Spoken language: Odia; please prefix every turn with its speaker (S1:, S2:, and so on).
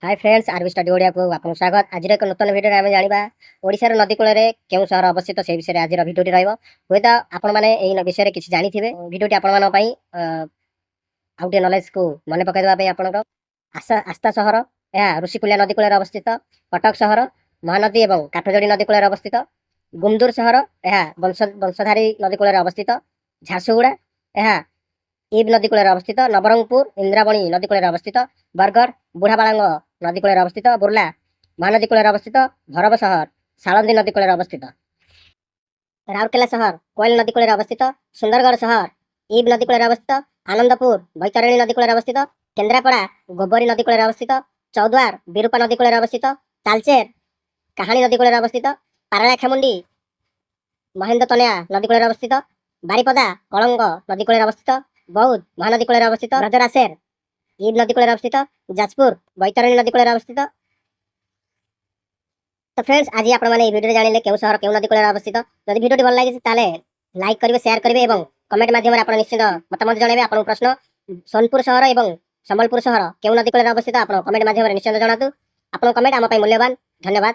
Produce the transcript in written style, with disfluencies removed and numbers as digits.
S1: ହାଇ ଫ୍ରେଣ୍ଡସ୍, ଆରବି ଷ୍ଟଡି ଓଡ଼ିଆକୁ ଆପଣଙ୍କୁ ସ୍ୱାଗତ। ଆଜିର ଏକ ନୂତନ ଭିଡ଼ିଓରେ ଆମେ ଜାଣିବା ଓଡ଼ିଶାର ନଦୀ କୂଳରେ କେଉଁ ସହର ଅବସ୍ଥିତ, ସେହି ବିଷୟରେ ଆଜିର ଭିଡ଼ିଓଟି ରହିବ। ହୁଏତ ଆପଣମାନେ ଏହି ବିଷୟରେ କିଛି ଜାଣିଥିବେ। ଭିଡ଼ିଓଟି ଆପଣମାନଙ୍କ ପାଇଁ ଆଉ ଟିକେ ନଲେଜକୁ ମନେ ପକାଇ ଦେବା ପାଇଁ। ଆପଣଙ୍କ ଆଶା ଆସ୍ଥା ସହର, ଏହା ଋଷିକୁଲ୍ୟା ନଦୀ କୂଳରେ ଅବସ୍ଥିତ। କଟକ ସହର ମହାନଦୀ ଏବଂ କାଠଯୋଡ଼ି ନଦୀ କୂଳରେ ଅବସ୍ଥିତ। ଗୁମଦୁର ସହର, ଏହା ବଂଶଧାରୀ ନଦୀ କୂଳରେ ଅବସ୍ଥିତ। ଝାରସୁଗୁଡ଼ା, ଏହା ଇବ୍ ନଦୀ କୂଳରେ ଅବସ୍ଥିତ। ନବରଙ୍ଗପୁର ଇନ୍ଦ୍ରାବଣୀ ନଦୀ କୂଳରେ ଅବସ୍ଥିତ। ବରଗଡ଼ ବୁଢ଼ାବାଳାଙ୍ଗ ନଦୀ କୂଳରେ ଅବସ୍ଥିତ। ବୁର୍ଲା ମହାନଦୀ କୂଳରେ ଅବସ୍ଥିତ। ଭରବ ସହର ସାଳନ୍ଦୀ ନଦୀ କୂଳରେ ଅବସ୍ଥିତ। ରାଉରକେଲା ସହର କୋଏଲ ନଦୀ କୂଳରେ ଅବସ୍ଥିତ। ସୁନ୍ଦରଗଡ଼ ସହର ଇବ୍ ନଦୀ କୂଳରେ ଅବସ୍ଥିତ। ଆନନ୍ଦପୁର ବୈତରଣୀ ନଦୀ କୂଳରେ ଅବସ୍ଥିତ। କେନ୍ଦ୍ରାପଡ଼ା ଗୋବରୀ ନଦୀ କୂଳରେ ଅବସ୍ଥିତ। ଚୌଦ୍ୱାର ବିରୂପା ନଦୀ କୂଳରେ ଅବସ୍ଥିତ। ତାଲଚେର କାହାଣୀ ନଦୀ କୂଳରେ ଅବସ୍ଥିତ। ପାରଳାଖେମୁଣ୍ଡି ମହେନ୍ଦ୍ର ତନୟା ନଦୀ କୂଳରେ ଅବସ୍ଥିତ। ବାରିପଦା କଳଙ୍ଗ ନଦୀ କୂଳରେ ଅବସ୍ଥିତ। ବୌଦ୍ଧ ମହାନଦୀ କୂଳରେ ଅବସ୍ଥିତ। ବ୍ରଜରାସେର ଇବ୍ ନଦୀ କୂଳରେ ଅବସ୍ଥିତ। ଯାଜପୁର ବୈତରଣୀ ନଦୀ କୂଳରେ ଅବସ୍ଥିତ। ତ ଫ୍ରେଣ୍ଡସ୍, ଆଜି ଆପଣମାନେ ଏହି ଭିଡ଼ିଓରେ ଜାଣିଲେ କେଉଁ ସହର କେଉଁ ନଦୀ କୂଳରେ ଅବସ୍ଥିତ। ଯଦି ଭିଡ଼ିଓଟି ଭଲ ଲାଗିଛି, ତାହେଲେ ଲାଇକ୍ କରିବେ, ସେୟାର କରିବେ ଏବଂ କମେଣ୍ଟ ମାଧ୍ୟମରେ ଆପଣ ନିଶ୍ଚିତ ମତାମତ ଜଣାଇବେ। ଆପଣଙ୍କ ପ୍ରଶ୍ନ, ସୋନପୁର ସହର ଏବଂ ସମ୍ବଲପୁର ସହର କେଉଁ ନଦୀ କୂଳରେ ଅବସ୍ଥିତ, ଆପଣ କମେଣ୍ଟ ମାଧ୍ୟମରେ ନିଶ୍ଚିତ ଜଣାନ୍ତୁ। ଆପଣଙ୍କ କମେଣ୍ଟ ଆମ ପାଇଁ ମୂଲ୍ୟବାନ। ଧନ୍ୟବାଦ।